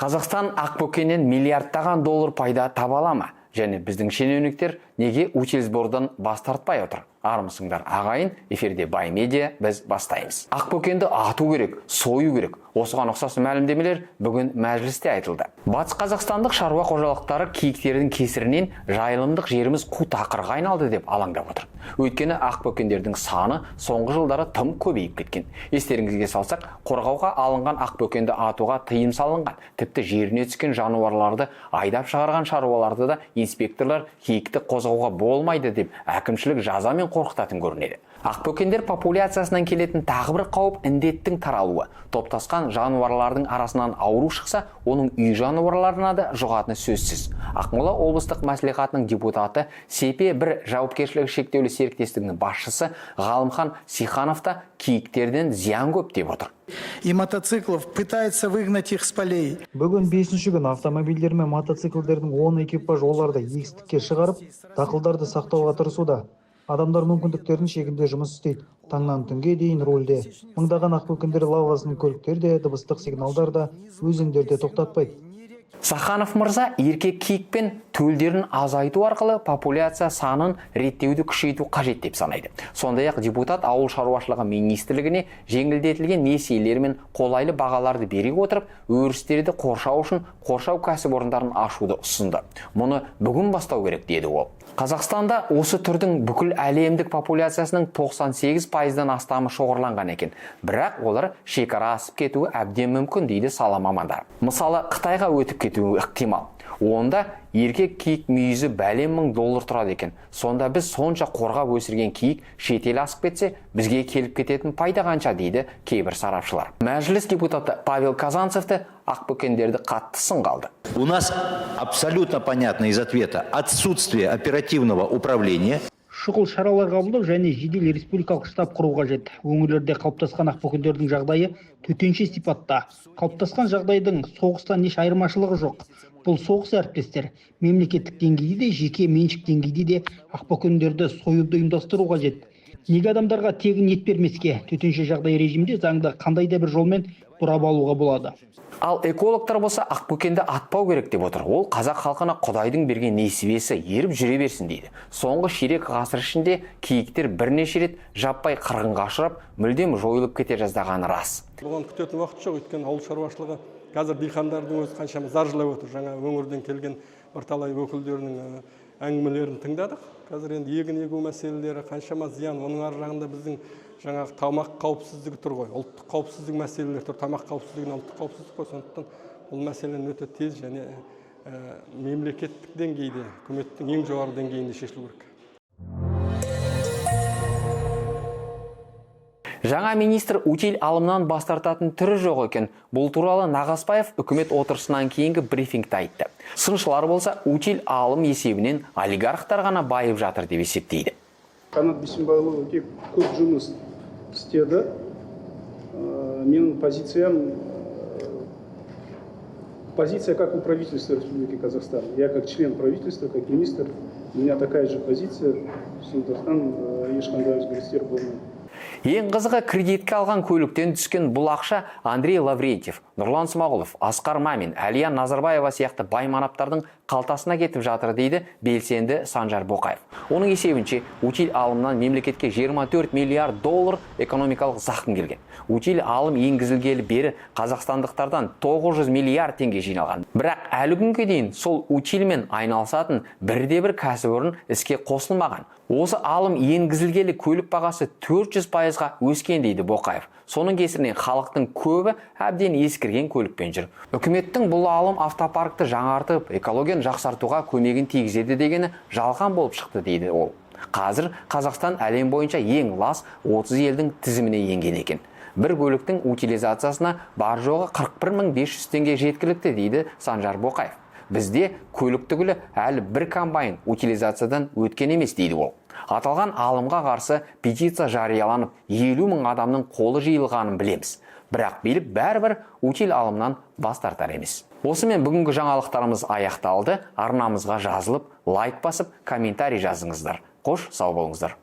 Қазақстан ақбөкеннен миллиардтаған доллар пайда таба ала ма? Және біздің шенеуніктер неге утильсбордан бас тартпай отыр? Армысыңдар, ағайын, эфирде Бай Медиа, біз бастаймыз. Ақбөкенді ату керек, сою керек. Осыған ұқсас мәлімдемелер бүгін мәжілісте айтылды. Батыс қазақстандық шаруа қожалықтары киіктердің кесірінен жайылымдық жеріміз қу тақырға айналды деп алаңдап отыр. Өйткені ақбөкендердің саны соңғы жылдары тым көбейіп кеткен. Естеріңізге салсақ, қорғауға алынған ақбөкенді атуға тыйым салынған. Тіпті жеріне түскен жануарларды айдап шығарған шаруаларды да инспекторлар киікті қозғауға болмайды деп әкімшілік жазамен қорқытатын көрінеді. Ақбөкендер популяциясынан келетін тағы бір қауіп — індеттің таралуы. Топтасқан жануарлардың арасынан ауру шықса, оның үй жануарларына да жұғатыны сөзсіз. Ақмола облыстық мәслихатының депутаты, Сепе бір жауапкершілігі шектеулі серіктестігінің басшысы Ғалымхан Сиханов та киіктерден зиян көп деп отыр. И мотоциклов, пытается выгнать их с полей. Бүгін бесінші күн. Автомобильдер мен мотоциклдердің 10 экипаж оларды егістікке шығарып, дақылдарды сақтауға тырысуда. Адамдар мүмкіндіктерінің шегінде жұмыс істейді, таңнан түнге дейін рульде. Мыңдаған ақбөкендер лавасының көліктер де, дыбыстық сигналдар да, өзендер де тоқтатпайды. Саханов мырза еркек киік пен төлдерін азайту арқылы популяция санын реттеуді күшейту қажет деп санайды. Сондай-ақ депутат ауыл шаруашылығы министрлігіне жеңілдетілген несиелер мен қолайлы бағаларды бере отырып, өрістерді қоршау үшін қоршау кәсіпорындарын ашуды ұсынды. Мұны бүгін бастау керек, деді ол. Қазақстанда осы түрдің бүкіл әлемдік популяциясының 98 пайыздан астамы шоғырланған екен. Бірақ олар шекара асып кетуі әбден мүмкін, дейді сала мамандары. Мысалы, Қытайға өтіп кетуі ықтимал. Онда еркек киік мүйізі бәлен мың доллар тұрады екен. Сонда біз сонша қорғап өсірген киік шетел асып кетсе, бізге келіп кететін пайда қанша, дейді кейбір сарапшылар. Мәжіліс депутаты Павел Казанцев те ақбөкендерді қатты сынға алды. У нас абсолютно понятно из ответа отсутствие оперативного управления. Шұғыл шаралар қабылдау және жедел республикалық штаб құру қажет. Өңірлерде қалыптасқан ақбөкендердің жағдайы төтенше сипатта. Қалыптасқан жағдайдың соғыстан еш айырмашылығы жоқ. Бұл соғыс, әріптестер. Мемлекеттік деңгейде де, жеке меншік деңгейде де ақбөкендерді союды ұйымдастыру қажет. Неге адамдарға тегін ет бермеске? Төтенше жағдай режимінде заңды қандай да бір жолмен бұрап алуға болады. Ал экологтар болса, ақбөкенді атпау керек деп отыр. Ол қазақ халқына құдайдың берген несібесі, еріп жүре берсін дейді. Соңғы ширек ғасыр ішінде киіктер бірнеше рет жаппай қырғынға ұшырап, мүлдем жойылып кете жаздағаны рас. Бұған күтетін уақыт жоқ, өйткені ауыл шаруашылығы қазір, диқандардың өзі қаншама зар жылап отыр. Жаңа өңірден келген бірталай өкілдерінің әңгімелерін тыңдадық. Қазір енді егін егу мәселелері, қаншама зиян, оның ар жағында біздің жаңағы тамақ қауіпсіздігі тұр ғой, ұлттық қауіпсіздік мәселелері тұр. Тамақ қауіпсіздігінен ұлттық қауіпсіздік қой. Сондықтан бұл мәселені өте тез және мемлекеттік деңгейде, үкіметтің ең жоғары деңгейінде шешілу керек. Жаңа министр утиль алымнан бас тартатын түрі жоқ екен. Бұл туралы Нағаспаев үкімет отырысынан кейінгі брифингте айтты. Сыншылар болса, утиль алым есебінен олигархтар ғана байып жатыр деп есептейді. Қанат Бейсенбайұлы өте көп жұмыс істеді. Менің позициям, позиция как у правительства Республики Казахстан. Я как член правительства, как министр, у меня такая же позиция, сондықтан ешқандай өзгерістер болмайды. Ең қызығы, кредитке алған көліктен түскен бұл ақша Андрей Лаврентьев, Нұрлан Смағұлов, Асқар Мамин, Әлия Назарбаева сияқты бай манаптардың қалтасына кетіп жатыр, дейді белсенді Санжар Боқаев. Оның есебінше, утиль алымнан мемлекетке 24 миллиард доллар экономикалық зақым келген. Утиль алым енгізілгелі бері қазақстандықтардан 900 миллиард теңге жиналған. Бірақ әлі күнге дейін сол утильмен айналысатын бірде-бір кәсіпорын іске қосылмаған. Осы алым енгізілгелі көлік бағасы 400 пайызға өскен, дейді Боқаев. Соның кесірінен халықтың көбі әбден ескірген көлікпен жүр. Үкіметтің бұл алым автопаркті жаңартып, экологияны жақсартуға көмегін тигізеді дегені жалған болып шықты, дейді ол. Қазір Қазақстан әлем бойынша ең лас 30 елдің тізіміне енген екен. Бір көліктің утилизациясына бар жоғы 41 500 теңге жеткілікті, дейді Санжар Боқаев. Бізде көлік түгілі әлі бір комбайн утилизациядан өткен емес, дейді ол. Аталған алымға қарсы петиция жарияланып, 50 мың адамның қолы жиылғанын білеміз. Бірақ билік бәрібір утиль алымнан бас тартар емес. Осымен бүгінгі жаңалықтарымыз аяқталды. Арнамызға жазылып, лайк басып, комментарий жазыңыздар. Қош, сау болыңыздар.